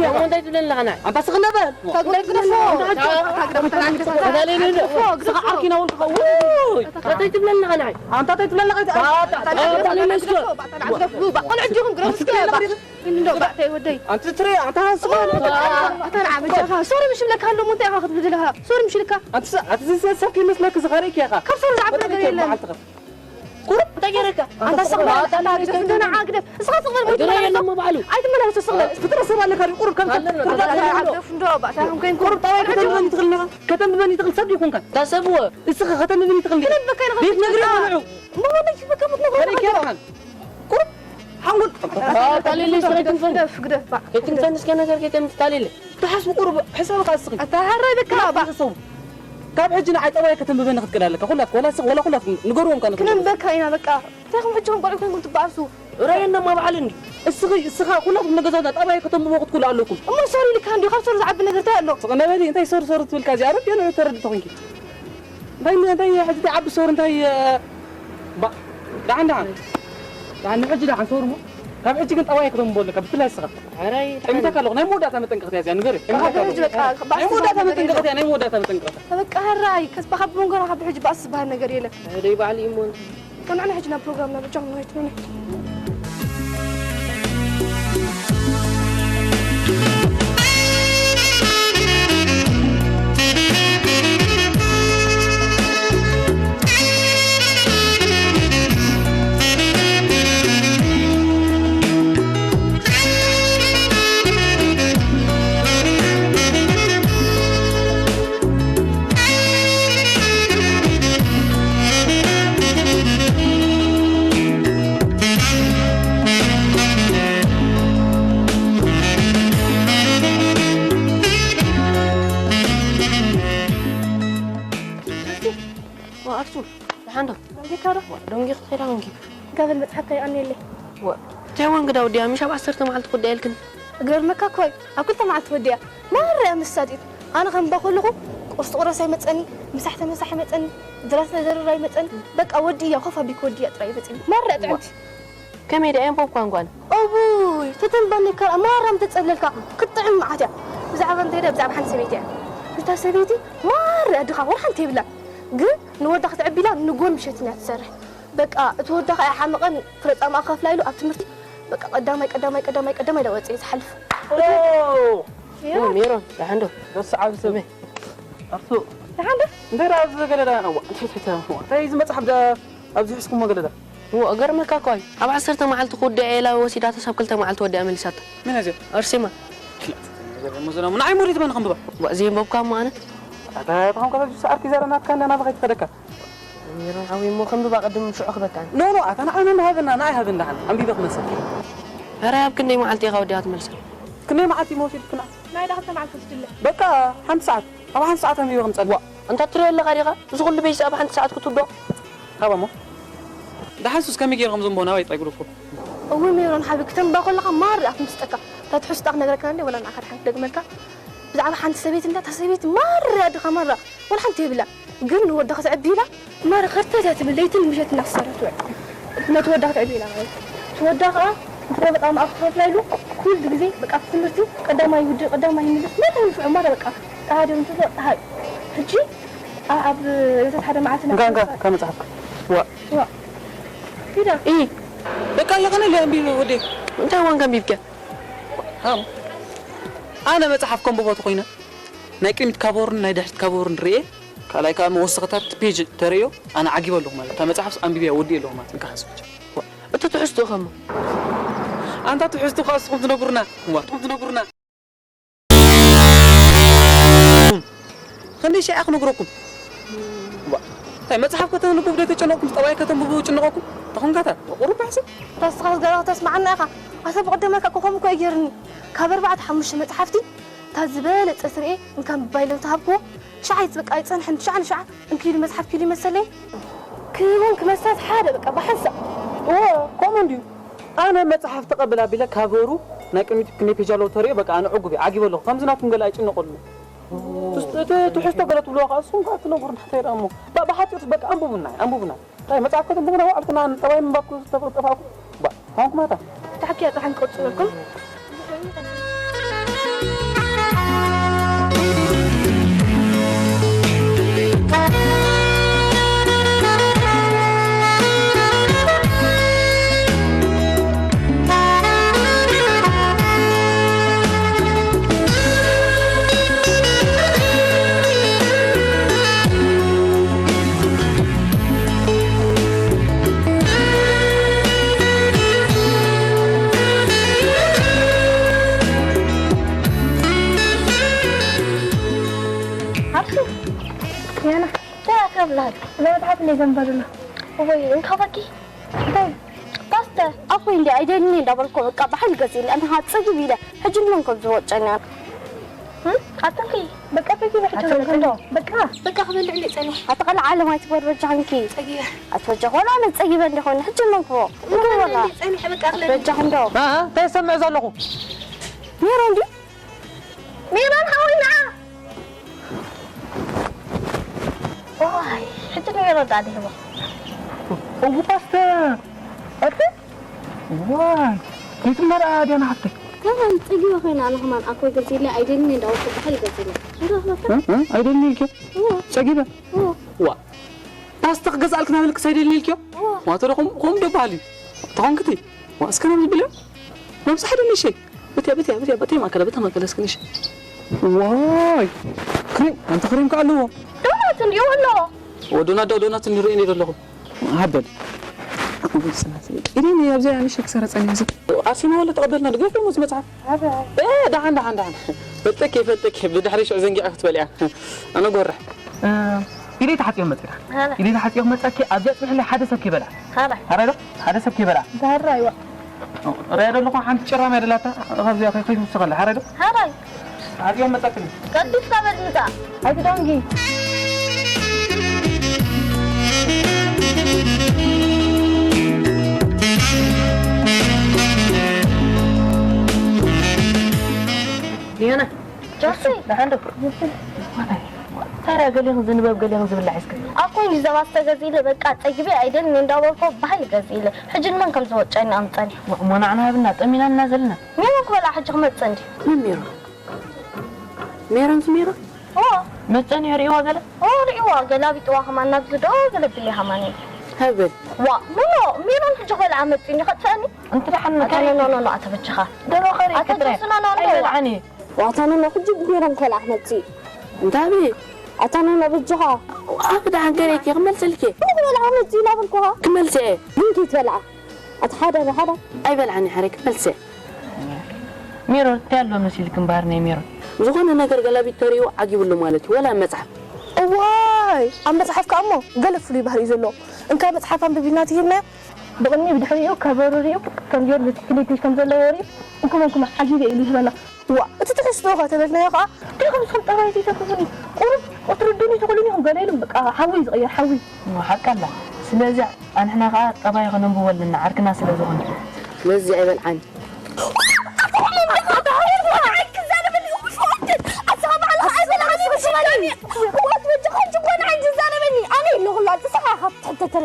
እሞ እንታይ ትብለኒ ኣለኻ ንዓይ? ኣንታ ስቕ ነበል። እንታይ ትብለኒ ኣለኻ ንዓይ? እንታይ ትብለኒ ኣለኻ ንዓይ? ኣንታ እንታይ ትብለኒ ኣለኻ? ኣታ ኣለኒ እስከ። ቆልዑ ዲኹም ግረም እስከ። እንዶ ባዕተይ ወደይ። ኣንቲ ትሪ ኣታ ስቕ በል። ኣታ ንዓ በጃኻ ሶሪ ምሽ ብለካ ኣሎ፣ እሞ እንታይ ኢኻ ክትብል ዘለኻ? ሶሪ ምሽ ኢልካ። ኣንቲ ስ-፣ ኣቲ ዘ-፣ ሰብ ከይመስለክ ዝኸረይክ ኢኻ። ካብ ሶሪ ዝዓቢ ነገር የለን። መዓልትኻ። ቁሩብ እንታይ ገይረካ? ኣንታ ስቕ በል፣ ኣታ ግደፍ፣ እንዶ ንዓ ግደፍ። እስኻ ስቕ በል፣ ወይ ድረ ትመላለስ። የለሞ ባዕሉ። ኣይትመላለስ፣ ስቕ በል። ፍጥረት ሰብ ኣለካ ድዩ? ቁሩብ ከም ሰብ ኣለና። ትርዳእ ኣለና። ግደፍ እንዶ፣ ባዕታ ከም ኮይንኩ። ቁሩብ ጠባይ ከተንብበኒ ትኽእል ኢኻ። ከተንብበኒ ትኽእል ሰብ ዲኹንካ? እታ ሰብ እወ። እስኻ ከተንብበኒ ትኽእል ኢኻ? ክነብበካ ኢኻ ቤት ነግሪ ክትነግር። ቆልዑ። እሞ ወደይ በቃ ምትነግሮ ከረይ ነገር። ኬራን። ቁሩብ ሓንጎል። ኣታ ሌሊ ስራይ ትንፈን። ግደፍ፣ ግደፍ፣ ባዕ። ከይትንፈን እስከ ነገር ከይተምጽእ፣ ኣታ ሌሊ። ተሓስቡ ቁሩብ ሕሰብ ከኣ እስኺ። ኣታ ሓራይ በቃ፣ ባዕ። ሕሰቡ። ካብ ሕጂ ንዓይ ጠባይ ከተንብበኒ ክትክእል ኣለካ። ኩላትኩም፣ ወላ እስኺ፣ ወላ ኩላትኩም ንገርዎም ከኣ ንኽእል። ክነንበካ ኢና በቃ። እንታይ ኢኹም ሕጂ ከም ቆልዑ ኮይንኩም ትበኣሱ? ራየና ማባዕል እንዲ። እስኺ፣ እስኻ ኩላትኩም ንገዛና ጠባይ ከተንብቦ ክትክእሉ ኣለኩም። እሞ ሶሪ ኢልካ እንዲ፣ ካብ ሶሪ ዝዓቢ ነገር እንታይ ኣሎ? ስቕ ነበሊ፣ እንታይ ሶሪ ሶሪ ትብል? ካዚ ኣረብ የለ ተረድቶ ኮንኪ። እንታይ፣ እንታይ ሕጂ ዓቢ ሶሪ እንታይ፣ እ፣ ባ-፣ ደሓን፣ ደሓን። ደሓን፣ ንሕጂ ደሓን ሶሪ እሞ። ካብ ሕጂ ግን ጠባይ ክደንቦ ኣለካ፣ ብፍላይ እስኻ። ሕራይ፣ ደሓን። ጠሚተካ ኣለኹ። ናይ መወዳእታ መጠንቀቕታ እያ እዚኣ፣ ንገሪ። ካብ ሕጂ በቃ፣ ናይ መወዳእታ መጠንቀቕታ እያ፣ ናይ መወዳእታ መጠንቀቕታ። በቃ፣ ሕራይ፣ ከስባኻ ብመንጎና ካብ ሕጂ ባእሲ ዝበሃል ነገር የለን። ደይ ባዕሊ እሞ። ከም ንሕና ሕጂ ናብ ፕሮግራምና በጃኹም ንኸይድ ትብሉኒ። ዋ፣ ኣርሱ፣ ደሓን ዶ? ደንጊኻ ዶ? ዋ፣ ደንጊ ክትኸይዳ ኮንኪ። ጋብል መጽሓፍ ከይቐንየለይ። ዋ፣ እንታይ ወን ግዳ ወዲያ፣ ምሽ ኣብ ዓሰርተ መዓልቲ ክወድያ ኢልክን? ገርመካ እኮ እዩ፣ ኣብ ክልተ መዓልቲ ወዲያ። ማራ እያ መሳጢት። ኣነ ከም እባ ከለኹ፣ ቁርሲ ቁረስ ኣይመጸኒ፣ ምሳሕ ተመሳሕ ኣይመጸኒ፣ ድራስ ተደርር ኣይመጸኒ። በቃ ወዲ እያ፣ ኮፍ ኣቢክ ወዲ እያ ጥራይ መጸኒ። ማራ እያ ጥዕምቲ። ከመይ ደኣ የንበብኳ እንኳን? እውይ፣ ተተንበኒ ከኣ ማራም ተጸለልካ፣ ክትጥዕም መዓት እያ። ብዛዕባ እንታይ ደኣ? ብዛዕባ ሓንቲ ሰበይቲ እያ። እታ ሰበይቲ ማራ እያ ድኻ፣ ወላ ሓንቲ የብላን። ግን ንወዳ ክትዕቢ ኢላ ንጎን ምሸትን እያ ትሰርሕ። በቃ፣ እቲ ወዳ ከኣ ኣይሓመቐን፣ ፍረ ጻማኣ ከፍላ ኢሉ ኣብ ትምህርቲ፣ በቃ፣ ቀዳማይ፣ ቀዳማይ፣ ቀዳማይ፣ ቀዳማይ ኢላ ወጽእ እያ ትሓልፍ። ኦ! ኦ፣ ሜሮን፣ ደሓን ዶ? ደስ ዓቢ ሰብ። ከመይ? ኣርሱ። ደሓን ዶ? እንታይ ደኣ ኣብዚ ገለ ደኣ? እዋ፣ እንታይ፣ እንታይ፣ እንታይ፣ እንታይ፣ እዚ መጽሓፍ ደኣ ኣብዚ ሒዝኩሞ ገለ ደኣ? እዎ፣ እገርመካ እኮ እዩ። ኣብ ዓሰርተ መዓልቲ ክውድያ ኢላ ወሲዳታስ ኣብ ክልተ መዓልቲ ወዲኣ መሊሳታ። መን እያ እዚኣ? ኣርሴማ። ክላእ፣ እሞ ዘና-፣ ንዓይ ሞዴት መን ከንብባ? እዋ፣ ዘየንበብካ እሞ ኣነ? ኣታ፣ ተኾንካ ጁስ ኣርኪ ዘረ ናትካ እንዳ ናባኻ ይትኸደካ። ሜሮን ሓወይ፣ እሞ ከንብባ ቅድም ሽዑ ክበካኒ። ኖ፣ ኖ፣ ኣታ ንዓና እንዳሃበና፣ ንዓይ ሃበን ደሓን። ኣንቢበ ክመልሰልካ። ኧረ፣ ኣብ ክንደይ መዓልቲ ኢኻ ወዲኣ ትመልሰል? ክንደይ መዓልቲ እሞ ወሲድኩና? ናይ ዳኽልተ መዓልቲ ወሲድለ። በቃ፣ ሓንቲ ሰዓት። ኣብ ሓንቲ ሰዓት ኣንቢበ ክምጸልዋ። ዋ፣ ኣንታ ትሪኦ ኣለኻ ዲኻ? እዚ ኩሉ ቤተሰብ ኣብ ሓንቲ ሰዓት ክትውድኦ? ሃባ እሞ። ደሓን ሱስ ከመይ ገይርኩም ዘንብቦ ናባይ ጥራይ ግሩፕ? እውይ ሜሮን ሓቢ፣ ክተንብባ ከለኻ ማር እያ ትምስጠካ። እታ ትሕዝቶ ክነግረካ እንደ ወላ ንዓኻ ድሓን ክደግመልካ። ብዛዕባ ሓንቲ ሰበይቲ እንዳ፣ እታ ሰበይቲ ማር እያ ድኻ ማራ። ወላ ሓንቲ የብላ። ግን ንወዳ ክትዕቢ ኢላ ማራ ከርተት እያ ትብል፣ ለይትን ምሸትን እናተሰርሐት ትውዕል። ነቲ ወዳ ክትዕቢ ኢላ ማለት እዩ። እቲ ወዳ ከኣ ምስ ረበጣ ማእኽ ትኸፍላ ኢሉ ኩሉ ግዜ በቃ ኣብቲ ትምህርቲ ቀዳማይ ይውድእ፣ ቀዳማይ ይምልስ፣ ማታ ይንፍዑ፣ ማራ በቃ ጸሓይ ደም ትብሎ ጸሓይ። ሕጂ ኣብ፣ ኣብ ዕለታት ሓደ መዓልቲ እንካ፣ እንካ፣ ናፍቆት ካብ መጽሓፍካ። ዋ። ዋ። ኪዳ። ኢ። በቃ ኣለኸነ ለኣንቢብ ወዴ። እንታይ ዋንካ ኣንቢብካ? ሃም። ኣነ መጽሓፍ ከንብቦ ተኾይነ፣ ናይ ቅድሚት ካቨርን ናይ ድሕሪት ካቨርን ርእየ፣ ካልኣይ ከኣ መወሰኸታት ፔጅ ተርእዮ፣ ኣነ ዓጊበ ኣለኹ ማለት። እታ መጽሓፍስ ኣንቢብያ ወዲእ ኣለኹ ማለት። እንካ ሓንስ ብቻ። ዋ፣ እቲ ትሕዝቶ ከሞ? ኣንታ ትሕዝቶ ከኣ እስኹም ትነግሩና። ዋ፣ እስኹም ትነግሩና። ክንደይ ሻዕ ክነግረኩም? ዋ፣ እንታይ መጽሓፍ ከተንብቡ ዶ ተጨነቕኩም? ጠባይ ከተንብቡ ጭነቐኩም? ተኾንካታ፣ ቁሩብ ባሕሲ? ተስኻ ዝገረኻ ተስማዓና ኢኻ። ኣሰብ ብቐደም ኢልካ እኮ ከምኡ እኮ እዩ ገይሩኒ። ካብ ኣርባዕተ ሓሙሽተ መጽሓፍቲ፣ እታ ዝበለጸት ርእየ እንካን ባይሎም ተሃብክዎ። ሻዕ ይጽበቃ ኣይጸንሐን፣ ሻዕ ንሻዕ እንኪሉ መጽሓፍ ኪሉ ይመሰለይ። ክህቦን ክመሳት ሓደ በቃ ብሓንሳእ። እዎ፣ ከምኡ እንድዩ። ኣነ መጽሓፍ ተቐብል ኣቢለ ካቨሩ ናይ ቅድሚት ክንደይ ፔጅ ኣለዎ ተርእዮ፣ በቃ ኣነ ዕጉብ እየ፣ ዓጊበ ኣለኹ። ከምዚ ናትኩም ገለ ኣይጭነቐሉን። ትስ-፣ እቲ ትሕዝቶ ገለ ትብልዎ ከኣ ንስኹም ከኣ ትነግሩና፣ እንታይ ደኣ እሞ። ባ-፣ ብሓጺሩስ በቃ ኣንብቡና፣ ኣንብቡና። እንታይ መጽሓፍ ከተንብቡና ባዕልኩና ንጠባይ ምንባብ ክተፍርጠፋኩም። ባ-፣ ታንኩማታ። ታሕኪያ ጥራሕ ንቀጽለልኩም። እዛ መጽሓፍ እንዴ ዘንበብና? እወይ፣ እንካባኪ። እንታይ? ፓስተ፣ ኣፎይ እንዴ ኣይደልኒ እንዳበልኮ በቃ ብሓይሊ ገዚእለ። ኣነ ኸዓ ጸጊብ ኢለ። ሕጂ ንመን ከም ዝወጨኛ? እም? ኣጥንኪ። በቃ፣ በቃ፣ በቃ፣ ኣጥንኪ በቃ። እንዶ። በቃ። በቃ፣ ክበልዕ እንዴ ጸኒሕ። ኣቲ ቃል ዓለም ኣይትግበር በጃኽንኪ። ጸጊበ። ኣቲ በጃ፣ ወላ ኣነ ጸጊበ እንዴ ኾነ። ሕጂ ንመን ክቦ? ንመን ወላ። እንዴ ጸኒሕ፣ በቃ፣ ክበልዕ። በጃ እንዶ። አ፣ አ፣ እንታይ ይሰምዕ ዘለኹ? ሜሮን ድዩ? ሜሮን ሓወይ ንዓ። ዋይ፣ ሕጂ ንሜሮን ደኣ ድሂቦ። እው ፓስተር፣ ኣቲ? ዋይ፣ ከይትመርኣ ድያ ንሓፍተይ? ተማን ጸጊበ ኮይነ ኣነ ከማን ኣኮይ ገዚእለይ ኣይደልኒ እንዳበልኩ ብሓይሊ ገዚእለይ። እንታይ ክበካ? እ? እ? ኣይደልኒ ኢልኪ? እዎ። ጸጊበ? እዎ። ዋ። ፓስተ ክገዝኣልኪ ናበልክስ ኣይደልኒ ኢልኪዮ? እዎ። ዋቶ ዶ ከም-፣ ከምኡ ዶ በሃሊ? ተኾንክቲ? ዋ፣ እስከ ናብዚ ብልዮ። ናብዚ ሓደ ንእሸይ። ብትያ፣ ብትያ፣ ብትያ፣ ብትያ ማእከላ፣ ብታ ማእከላ እስከ ንእሸይ። ዋይ! ክሬም፣ ኣንቲ ክሬም ከ ኣለዎ? ዶናት እንድዩ ኣሎ። ወ ዶናት ዶ ዶናት እንሪኦ እኔ ዘለኹ። ሃበል። ኢደን ኣብዚኣ ንእሸይ ክሰረ ጸኒሐ እዚ። ኣርሴማ ወላ ተቐበልና፣ ድገፍ እሞ እዚ መጽሓፍ። ኣረ። እ፣ ደሓን፣ ደሓን፣ ደሓን። ፈልጠኪ፣ ፈልጠኪ። ብድሕሪ ሽዑ ዘንጊዐ ክትበልያ። ኣነ ጎርሕ። እ፣ ኢደይ ተሓጺቦ መጺኣ። ሃላ። ኢደይ ተሓጺቦ መጻኪ፣ ኣብዚኣ ጽንሕለይ ሓደ ሰብ ከይበልዓ። ሃላ። ሃራይ ዶ? ሓደ ሰብ ከይበልዓ። ሃራይ ዋ። ኦ፣ ሪኣ ዶ ኣለኹ ሓንቲ ጭራም እያ ደላታ። ካብዚኣ ከይ-፣ ከይትውስኸላ። ሃራይ ዶ? ሃራይ። ተሓጺቦ መጻኪ። ቀልጢፍካ በል ምጻእ። ኣይትደንጊ። ሊዮና። ጆሲ። ደሓን ዶ? ጆሲ። እንታይ ደኣ ገሊኹም ዝንበብ ገሊኹም ዝብላዕ እስከ። ኣኮይ ዘባ ዝተገዝእለ በቃ ጸጊበ ኣይደልን እንዳበልኮ ባህል ገዝእለ። ሕጂ ንመን ከም ዝወጨኒ ኣምጸኒ። ሞ-፣ ሞናዕና ሃብና ጠሚናና ዘለና። ሜሮን ክበልዓ ሕጂ ክመጽእ እንዲ። መን ሜሮን? ሜሮን ስ ሜሮን? ኦ። መጸኒ ሪእዋ ገለ? ኦ፣ ሪእዋ ገላቢጥዋ ከማን ናብዚ ዶ ገለ ብሊ ሃማኒ። ሃብል። ዋ፣ ኖ፣ ኖ፣ ሜሮን ሕጂ ክበልዓ መጽእ እንዲ ከጥፈኒ? እንት ደሓን ኣታ መካሪ ኖ፣ ኖ፣ ኖ፣ ኖ፣ ኣታ በጃኻ። ደሮ ኸሪ ኣታ ክትረ። ጆሲ፣ ኖ፣ ኖ፣ ኖ። ኣይበልዓኒ። ዋታ ኖኖ፣ ሕጂ ብሜሮን ክበልዓ ክመጽእ እዩ። እንታይ ኣበይ? ኣታ ኖኖ፣ በጃኻ። ኣብ ደሓን ከረይኪ ክመልሰልኪ። እንታይ ክበልዓ ክመጽእ እዩ እናበልኩኻ? ክመልስ እየ። ግን ከይትበልዓ። ኣታ ሓደ ንሓደ። ኣይበልዓን እየ፣ ሓረይ ክመልስ እየ። ሜሮን፣ እንታይ ኣሎ መሲልኪ እምበኣር ናይ ሜሮን? ዝኾነ ነገር ገላቢጥ ተሪኡ ዓጊቡሉ ማለት እዩ፣ ወላ መጽሓፍ። እዋይ፣ ኣብ መጽሓፍ ከኣ እሞ ገለ ፍሉይ ባህሪ እዩ ዘለዎ። እንካ መጽሓፍ ኣንብብ ኢልና ትሂብናዮ። ብቕድሚ ብድሕሪኡ ከበሩ ሪኡ፣ ከም ጌሩ ብትክክል ይትሽ ከም ዘለዎ ሪኡ፣ እንኩመ እንኩመ ዓጊበ ኢሉ ይህበና። ዋ፣ እቲ ትሕዝትኡ ኸ ተበልናዮ ኸዓ፣ እንታይ ከም ዝኸውን ጠባይ ዘይተንብቡኒ፣ ቁሩብ ክትርዱኒ ትኽእሉኒ ኢኹም፣ ገለ ኢሉ በቃ ሓዊ እዩ ዝቕየር፣ ሓዊ። እሞ ሓቂ ኣላ። ስለዚ ኣንሕና ኸዓ ጠባይ ኸነንብቦ ኣለና፣ ዓርክና ስለ ዝኾነ። ስለዚ ኣይበልዓን።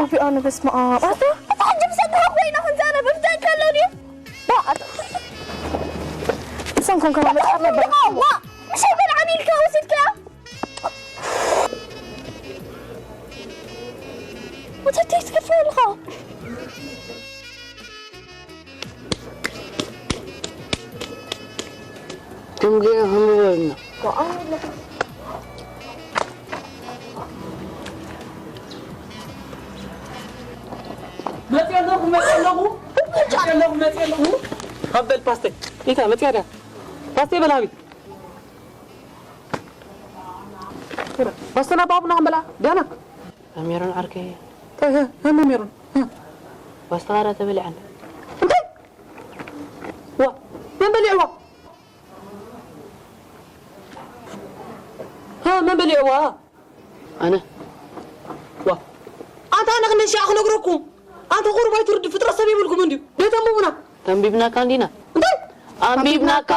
እዚኣ ነበስመ ኣብ። እታ ሕጂ ብሰንኪ ኮይና ክንዛረብ እንታይ ከሎ ድዩ? ባ-፣ እሰን ኮንካ መጽሓፍ ነበር። ዋ፣ ምሸይ በል ዓሚልካ ወሲድካያ? ወተት ትከፍል ኣለኻ? ትምግቢ ክንብበልና። መፅእ ኣለኹ፣ መፅእ ኣለኹ፣ መፅእ ኣለኹ፣ መፅእ ኣለኹ። ሃበል ፓስተይ። ኢታ መፅያ ድያ? ፓስተይ በል ሃቢ። ፓስተና ባቡና ክንበላ ዲያና። ሜሮን ዓርከይ። እ፣ እ፣ እ፣ ሜሮን። እ። ፓስተኻ ዳ ተበሊዓን። እንታይ? ዋ፣ መን በሊዕዋ? እ፣ መን በሊዕዋ? ኣነ። ዋ። ኣንታ ኣነ ክንደይ ሻዕ ክነግረኩም? ኣንታ ቁሩብ ኣይትርዱ ፍጥረት ሰብ የብልኩም እንድዩ። ደይ ተንብቡና። ተንቢብናካ እንዲና። እንታይ? ኣንቢብናካ።